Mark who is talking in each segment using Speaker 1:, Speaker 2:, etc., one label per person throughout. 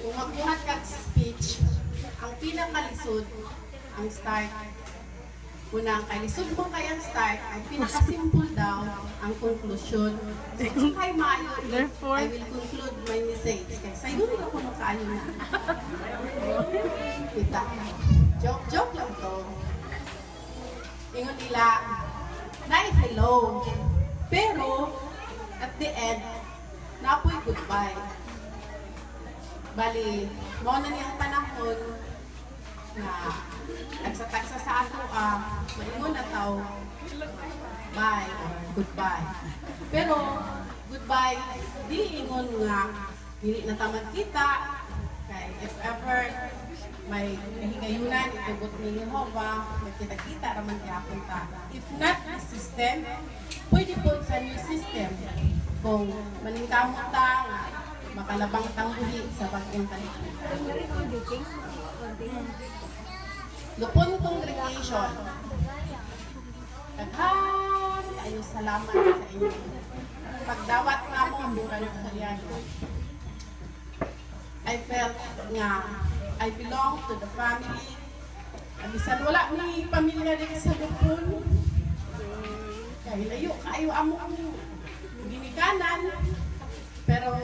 Speaker 1: Kung magbuhat kag speech, ang pinakalisod ang start. Una, ang kalisod mo kay ang start, ang pinakasimple daw ang conclusion. So, kung kay maayo,
Speaker 2: Therefore-
Speaker 1: I will conclude my message. Kay sayo na ko kaayo na. Kita. Joke, joke lang to. Ingon nila, "Nay, hello." Pero, at the end, napoy goodbye. Bali, mao na niyang panahon na tagsa-tagsa sa ato ah, maingon na tao, bye or goodbye. Pero, goodbye, dili ingon nga, dili na ta magkita, kay if ever may kahigayunan, itugot ni Jehovah, magkita-kita raman gyapon ta. If not this system, pwede po sa new system. Kung maningkamot ta, nga makalabang tang buhi sa bag-ong kalibutan. Lupon Congregation. Daghan kaayo salamat sa inyo. Pagdawat namo Brother Soriano. I felt nga I belong to the family. Bisan wala ni pamilya din sa Lupon. Kay layo kaayo among ginikanan. Pero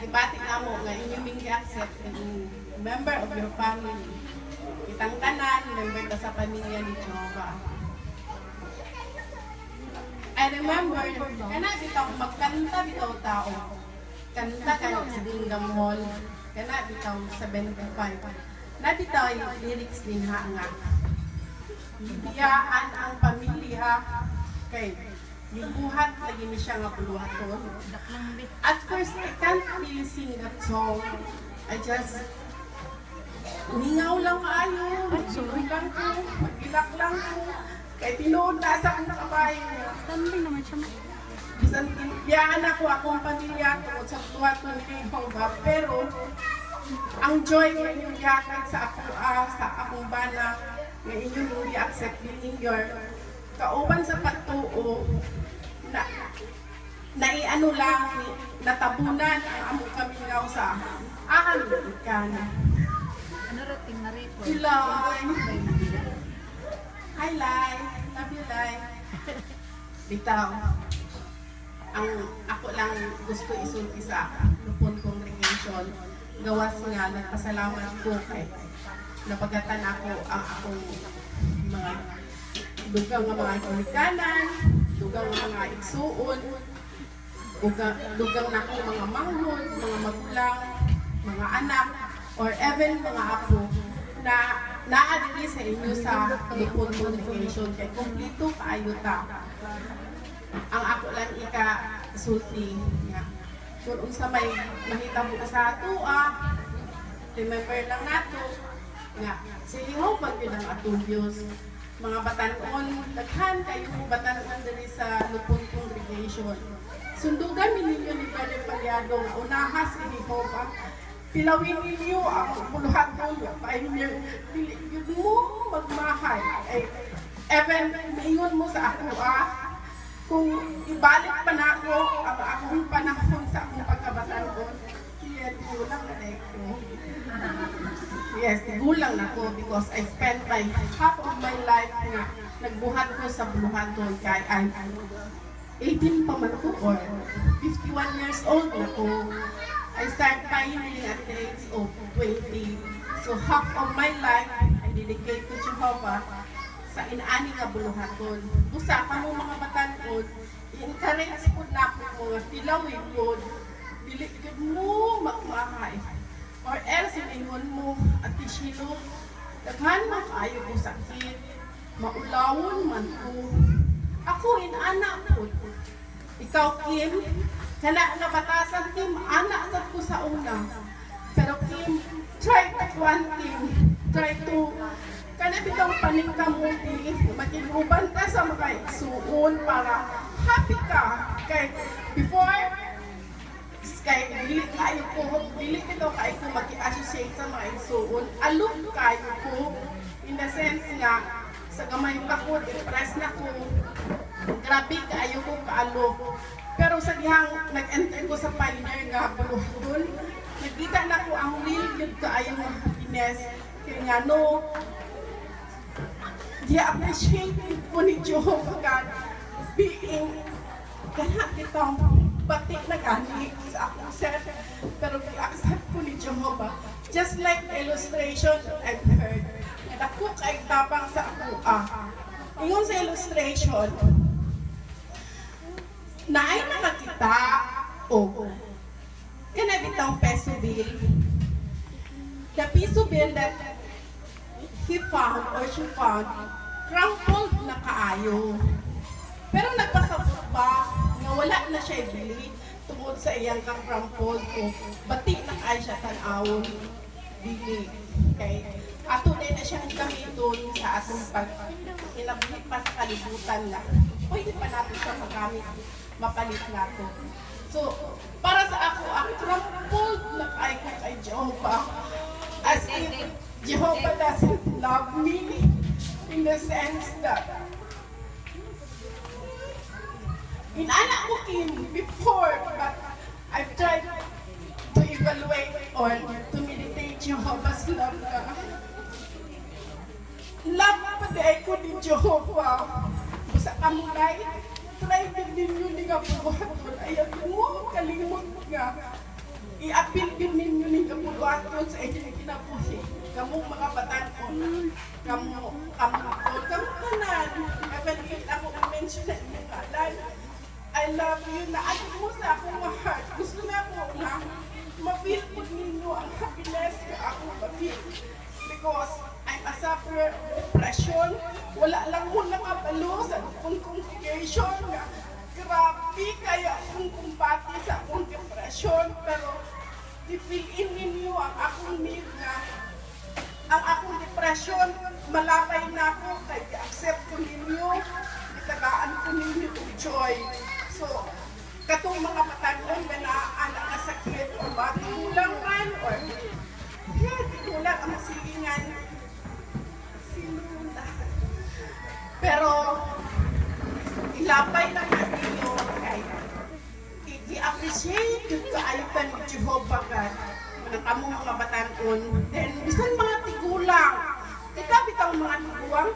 Speaker 1: gibati namo nga inyong ming gi-accept and member of your family. Kitang tanan, member ta sa pamilya ni Jehovah. I remember, kana bitaw magkanta bitaw tao. Kanta ka sa Kingdom Hall, kana bitaw 75. Na bitaw yung lyrics dinha nga, "Biyaan ang pamilya kay gibuhat lagi ni siya nga buluhaton." At first, I can't really sing that song. I just ningaw lang kaayo. Sorry lang ko. Mag-ilak lang ko. Kay tinuod na sa akong kabay.
Speaker 2: Standing naman siya.
Speaker 1: Bisan biyaan ako akong pamilya tungod sa buhaton kay Jehovah. Pero ang joy nga inyong gihatag sa ako ah, sa akong bana nga inyong gi-accept being your kauban sa pagtuo na naiano lang natabunan ang among kamingaw sa ahang ikan.
Speaker 2: Ano rating na record?
Speaker 1: Lai. Hi, Lai. Love you, Lai. Bitaw. Ang ako lang gusto isulti sa Lupon Congregation. Gawas nga nagpasalamat ko kay napagatan ako ang akong mga dugang nga mga ginikanan, dugang nga mga igsuon, dugang, dugang na akong mga manghod, mga magulang, mga anak, or even mga apo na naa diri sa inyo sa Lupon Congregation kay kumpleto kaayo ta. Ang ako lang ika sulti nga kung unsa may mahitabo sa atoa, remember lang nato nga si Jehovah gyud ang atong Dios. Mga batanon, daghan kayo batanon diri sa Lupon Congregation. Sundugan mi ninyo ni Brother Palyado nga unaha si Jehovah. Pilawin ninyo ang buluhaton nga pioneer. Dili gyud mo magmahay. Ay, even maingon mo sa ako ah, kung ibalik pa na ako ang akong panahon sa akong pagkabatanon, yes, gulang na ko. Yes, gulang na ko because I spent my half of my life nga nagbuhat ko sa buluhaton kay I'm 18 pa man ko or 51 years old na ko. I start pioneering at the age of 20. So half of my life I dedicate to Jehovah sa inaani nga buluhaton. Busa kamo mga batanon, i-encourage pud nako mo nga tilawi pod, dili gyud mo magmahay. Or else ingon mo, "Ate Shilo, daghan man kaayo ko sakit, maulawon man ko." Ako inana po. Ikaw, Kim, kana nga batasan, Kim, ana sad ko sa una. Pero Kim, try to one Kim, try to kana bitaw paningkamuti, makig-uban ka sa mga igsuon para happy ka. Kay before kay dili kayo ko, dili bitaw kay ko maki-associate sa mga igsuon. Aloof kayo ko in the sense nga sa gamay pa ko, depressed na ko. Grabe kaayo ko kaalok. Pero sa dihang nag-enter ko sa pioneer nga buluhaton, nakita na ko ang real gyud kaayo nga happiness. Kaya nga no, di-appreciate ko ni Jehovah God being kana bitong bati na gani sa akong self, pero gi-accept ko ni Jehovah, just like the illustration I've heard. And ako kay tapang sa ako ah. Ingon sa illustration, naay nakakita og kana bitang peso bill. The peso bill that he found or she found, crumpled na kaayo. Pero nagpasabot ba nga wala na siya ibili tungod sa iyang ka-crumpled o bati na kaayo siya tan-awon? Dili. Kay ato din na siyang gamiton sa atong pag kinabuhi pa sa kalibutan na. Pwede pa natin siya magamit, mapalit nato. So, para sa ako, ang crumpled na kay ko kay Jehovah. As if Jehovah doesn't love me in the sense that inana ko kin before, but I've tried to evaluate or to meditate Jehovah's love na. Love pa di ko ni Jehovah. Busa kamulay, try din ninyo ni nga buhaton. Ayaw mo, kalimot nga. I-appeal din ninyo ni nga buhaton sa inyong kinabuhi. Kamong mga batanon, kamo, kamo, kamo tanan. Even if ako mention na inyong ngalan, I love you na ano mo sa akong heart. Gusto na ako na ma-feel po ninyo ang happiness ka ako ma-feel. Because I'm a sufferer of depression. Wala lang mo nakabalo sa akong congregation nga grabe kaya akong kumbati sa akong depression. Pero i-feel in ninyo ang akong need na ang akong depression, malapay na ako, kay accept ko ninyo, gitagaan ko ninyo og joy. So, katong mga batanon nga naa nga sakit or ba tigulang man or yeah, tigulang ang masilingan sinula. Pero ilapay lang natin ninyo kay i-appreciate yung kaayo ka ni Jehovah God mga kamo mga batanon. Then, bisan mga tigulang. Kita bitaw mga tiguang.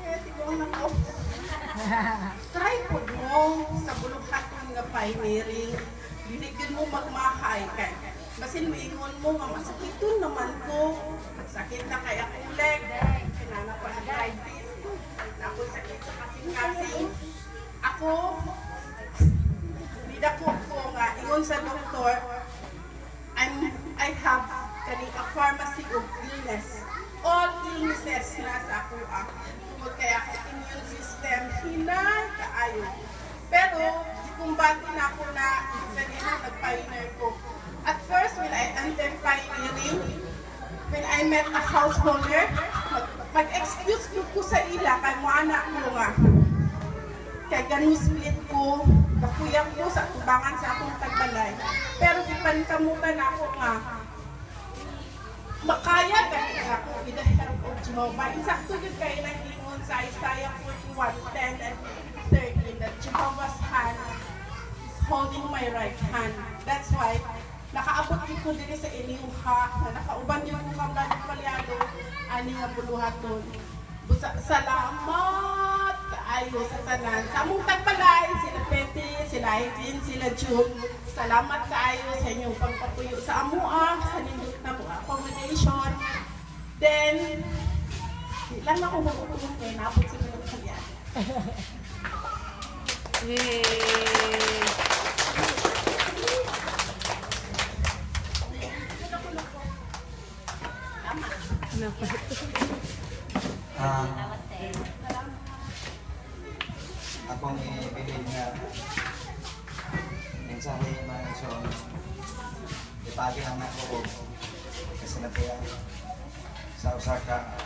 Speaker 1: Eh, tiguang na ko. Try po mo sa buluhaton nga pioneering. Dili gyud mo magmahay kay basin moingon mo nga masakiton naman ko. Sakit na kay akong leg. Kinana ko arthritis. Na ako sakit sa kasing-kasing. Ako, nidako ko nga ingon sa doktor, I have kaning a pharmacy of illness. All illnesses na sa ako ah. Tungod kay ako immune system hinay kaayo. Pero gikumbati na ako na kanina nag-pioneer ko. At first, when I entered pioneering, when I met a householder, mag-excuse ko sa ila kay mo anak ko nga kay ganuslit ko, gakuyang ko sa tubangan sa akong tagbalay. Pero gipankamutan ako nga, makaya gani ako with the help of Jehovah. Insakto yun kayo nag-ingon sa Isaiah 41:10 and 13 that Jehovah's hand is holding my right hand. That's why, nakaabot yun ko diri sa inyuha, na nakauban yun ko kang Brother Palyado, ani nga buluhaton. Busa, salamat kaayo sa tanan. Sa among tagbalay, sila Betty, sila Irene, sila June. Salamat kaayo sa inyong pagpapuyo sa amoa, sa nindot na mo accommodation. Then, di lang ako magutulong kay napot sila ng kanya.
Speaker 2: Yay!
Speaker 1: Tama.
Speaker 3: Akong ibilin nga mensahe, mga igsoon, ipagi lang nako og kasinatian sa usa ka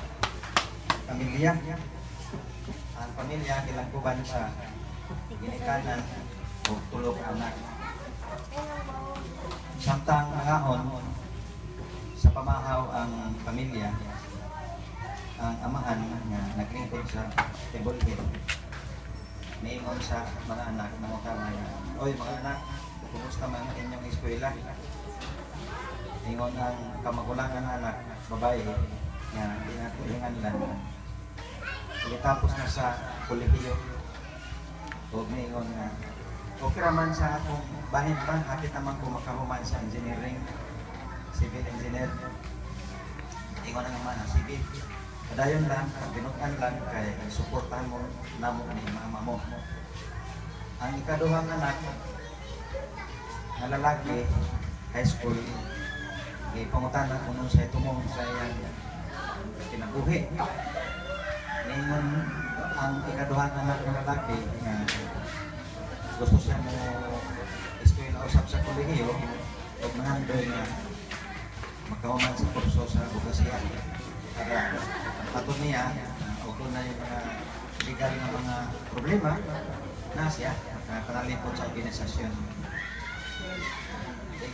Speaker 3: pamilya. Ang pamilya gilangkuban sa ginikanan ug tulo ka anak. Samtang mangaon sa pamahaw ang pamilya, ang amahan nga naglingkod sa table head. Niingon sa mga anak, nangutana nga, "Oy mga anak, kumusta man ang inyong eskwela?" Ingon ang kamagulangan anak, babae, nga di nato hinganlan. Pagkatapos na sa kolehiyo, o niingon nga, "Okay raman sa akong bahin pa, hapit naman ko makahuman sa engineering, civil engineer." Ingon ang ama, "Sige, padayon lang, binutan lang, kay suportahan mo namo ni mama mo." Ang ikaduhang anak nga lalaki, high school, gipangutana kung sa tumong sa iyang kinabuhi. Ningon ang ikaduhang anak nga lalaki nga gusto siya mo eskwela usab sa kolehiyo ug nangandoy nga makahuman sa kurso sa abogasiya para matod niya og na yung mga legal nga mga problema na siya makapanalipot sa organisasyon.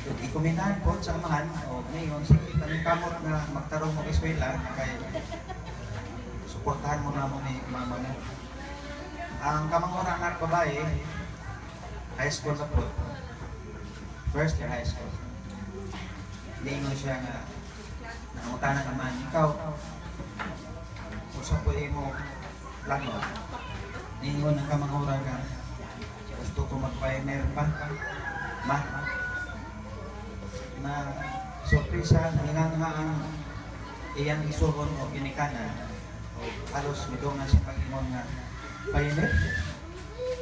Speaker 3: Ikuminahan po sa amahan o ngayon, "Sige, kamot nga magtarong mo eskwela kay suportahan mo na mo ni mama mo." Ang kamanghuran anak babae, high school na po, first year high school. Niingon siya nga nangutana naman, "Ikaw, usa po imo plano?" Niingon ang kamanghuran nga, "Gusto ko mag-pioneer pa, ma." Na sorpresa, nanginganga ang iyang isuron o ginikanan o halos midungan sa pag-ingon nga, "Pioneer?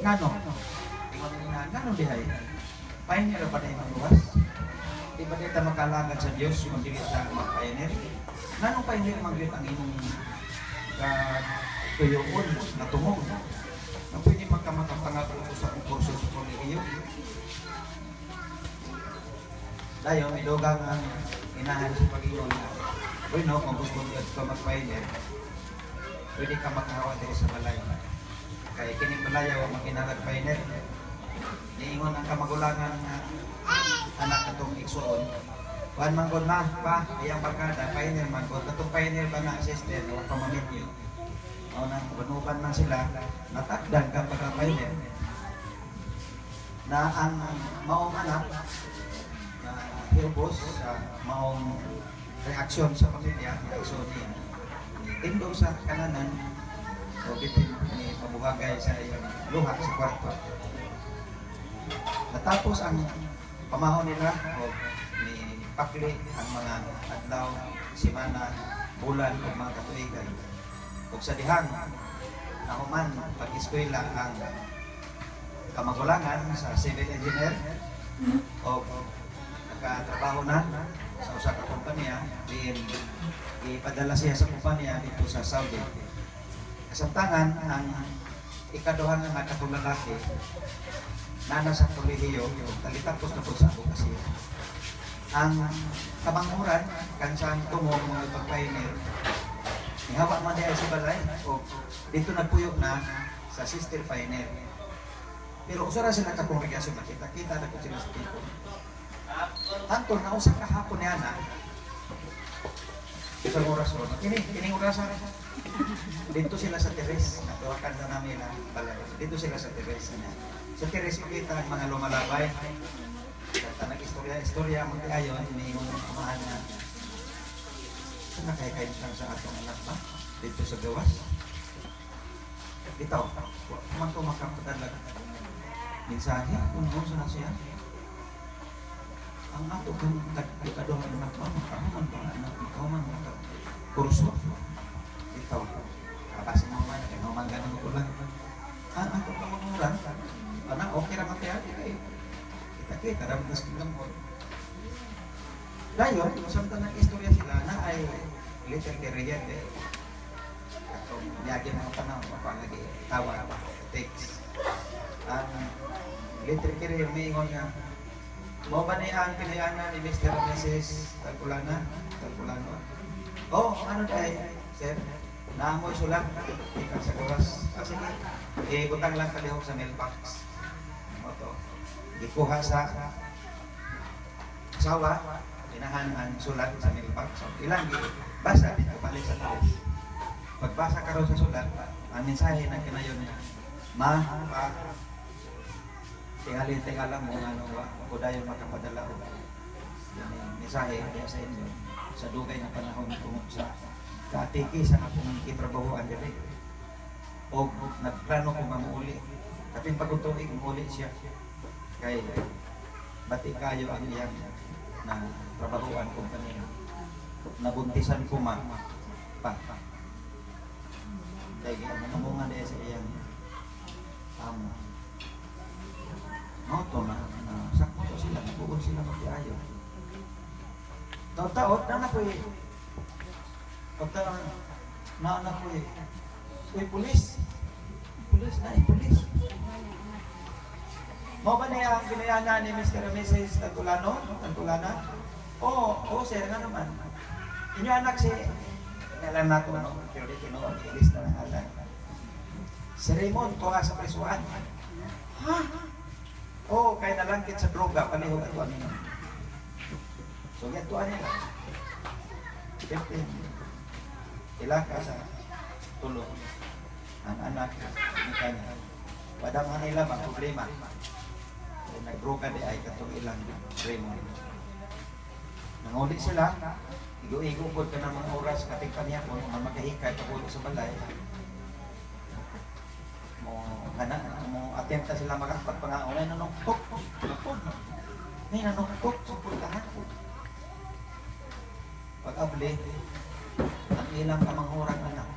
Speaker 3: Ngano?" Ingon nga, "Ngano dihay? Pioneer ba na imong luwas? Di ba kita makalagad sa Diyos kung dili sa mag-pioneer? Nganong pioneer man gyud ang imong tuyoon na tumong? Na pwede man ka makapangako sa kurso sa kolehiyo?" Dayon, midugang ang inahan sa pag-ingon nga, "Bueno, kung gusto mo ka mag-pioneer, pwede ka makahawa diri sa balay. Kay kining balay wa makinahanglan pioneer." Niingon ang kamagulangan nga anak atong igsuon, "Kuan man gud ma, pa, iyang barkada, pioneer man gud. Katong pioneer ba na sister, wa pa maminyo. Mao nang uban man sila, natakdan ka pagka pioneer." Na ang maong anak, na hiubos sa maong reaksyon sa pamilya, nga igsuon niya. Tindog sa kananan, o bitin ni pabuhagay sa iyang luha sa kwarto. Natapos ang pamahon nila o ni pakli ang mga adlaw, semana, bulan o mga katuigan. Ug sa dihang nahuman pag-eskwela ang kamagulangan sa civil engineer o nakatrabaho na sa usa ka kompanya, diin ipadala siya sa kompanya dito sa Saudi. Kasamtangan ang ikaduhang anak katong lalaki nana sa kolehiyo, talitapos na po sa advokasya. Ang kamanghuran kansang tumong mga pag-pioneer, nihawa man diay sa balay o dito nagpuyo na sa sister pioneer. Pero usara sila ka kongregasyon, makita-kita na ko sila sa tipo. Tanto na usa ka hapon niya na isang oras ron. Kining orasan dito sila sa teres. Natuwakan na namin ang balay. Dito sila sa teres niya. Sa teres makita ang mga lumalabay. Kanta nag-istorya-istorya, magkayon, iniingon ang amahan nga, "Saan nakay lang sa atong anak ba? Dito sa gawas? Bitaw, wa man ko makapadala mensahe kung ano na siya. Ang ato kang tagkaduhan anak ba, makahuman ba anak, makahuman ba kurso? Bitaw, kapasin mo man, kaya human ganin ko lang. Ang ato kang mamuran, anak, okay ra man kaya, kay kita-kita, dapat nas mo." Dayon, samtang nag-istorya sila na ay little carrier eh. Katong niagi mga panahon, mapalagi tawag, text. Ang little carrier may ingon nga, "Mo ba ni ang pinayanan ni Mr. and Mrs. Talkulana? Talkulano?" "Oh, ano dahil, sir? Naamoy sulat, ikan sa gawas." "Ah, sige. Ibutang lang kalihok sa mailbox." Mo to. Gikuha sa asawa, inahan ang sulat sa mailbox. So, ilang basa dito balik sa taas. Pagbasa karon sa sulat, ang mensahe na kinayon niya. Ma, pa, tingali tingala mo nga ano, wa ko dayon makapadala og mensahe diya sa inyo sa dugay nga panahon tungod sa kaatiki sa akong gitrabahoan diri. Og nagplano ko nga muuli. Kapin pag tuig muuli siya. Kay bati kayo ang iyang na trabahoan kumpanya. Nabuntisan ko, ma, pa. Kay giamong diya sa iyang amo. Mao to na sakto sila, nabuon sila magtiayo. Taot-taot na ko eh. Pagka na ko eh. Uy, pulis! Pulis na, eh, pulis. Mao ba niya ang binayana ni Mr. and Mrs. Tantulano? Tantulana? Oo, oo, sir, nga naman. Inyo anak si, alam na ko, no? Pero di tinuod, ilis na lang alam. Si Raymond, tuwa sa prisuan. Ha? Oo, kaya nalangkit sa droga, palihog ato nila. So, gatuan nila. 15. Ila ka sa tulo. Ang anak, ni kanya. Wadang nila bang problema. Kaya nagdroga di ay katong ilang Raymond. Nanguli sila, igo-igo po ka ng mga oras, kating kaniya po, nga magahikay pag sa balay. Mo kana mo attempt na sila makapagpangaon ay nanuktok tukod. May nanuktok sa pultahan. Pag abli, ang ilang kamanghurang anak.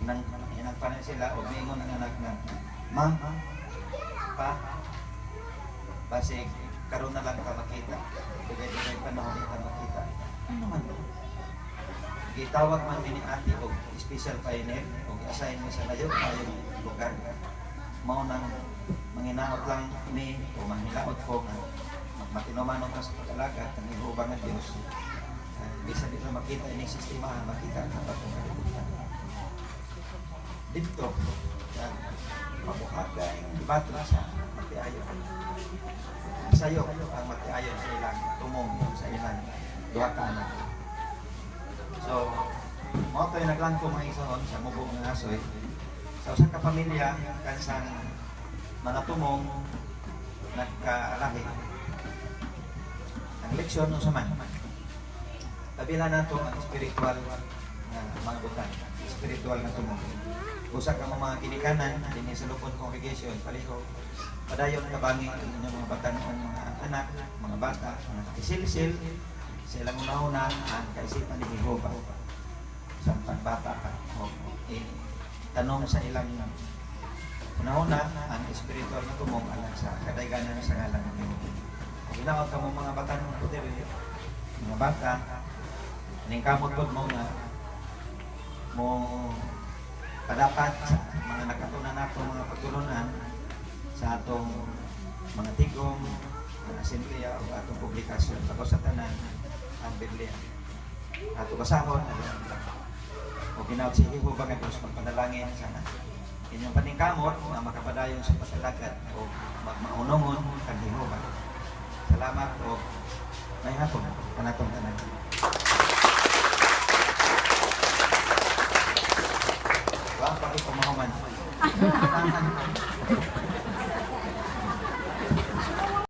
Speaker 3: Nang hinagpanan sila o mingon ang anak na, "Ma, pa, basig karon na lang ka makita. Dugay-dugay panahon di ka makita." Ano naman to? Gitawag man mi ni ate og special pioneer og i-assign mi sa layo kayong lugar. Mao nang manginaot lang ni o manghilaot ko nga magmatinumanon ka sa pag-alagad kang Jehova nga Dios. Bisan di ka makita ining sistema, makita ka pa kung kalibutan. Dito, mabuhaga yung batla sa matiayon. Sayo ang matiayon sa ilang tumong, sa ilang duha ka anak. So, mao to'y naglangko mga igsoon sa mubo nga asoy. Sa usa ka pamilya kansang mga tumong nagkalahi. Ang leksyon unsa man? Kabila nato ang spiritual nga mga butang, spiritual nga tumong. Usa ka mga ginikanan dinhi sa Lupon Congregation, palihog padayon kabangi ang inyong mga batan-ong mga anak, mga bata, mga isilsil sa ilang una-una ang kaisipan ni Jehova sa bata pa. O, eh, tanong sa ilang una-una ang espiritual na tumong alang sa kadayganan sa ngalan ng Jehova. Kung ginawa ka mo mga batan-ong po diri, mga bata, ning kamot pod mo nga mo padapat sa mga nakatunan nato mga pagtulunan sa atong mga tigom, mga asembleya o atong publikasyon. Tapos sa tanan ang Biblia. Ato basahon, o ginaot si Jehova nga Diyos magpanalangin sa inyong paningkamot nga makapadayon sa pag-alagad o magmaunongon kang Jehova. Salamat o may hapon kanatong tanan. Wa pa ko mahuman.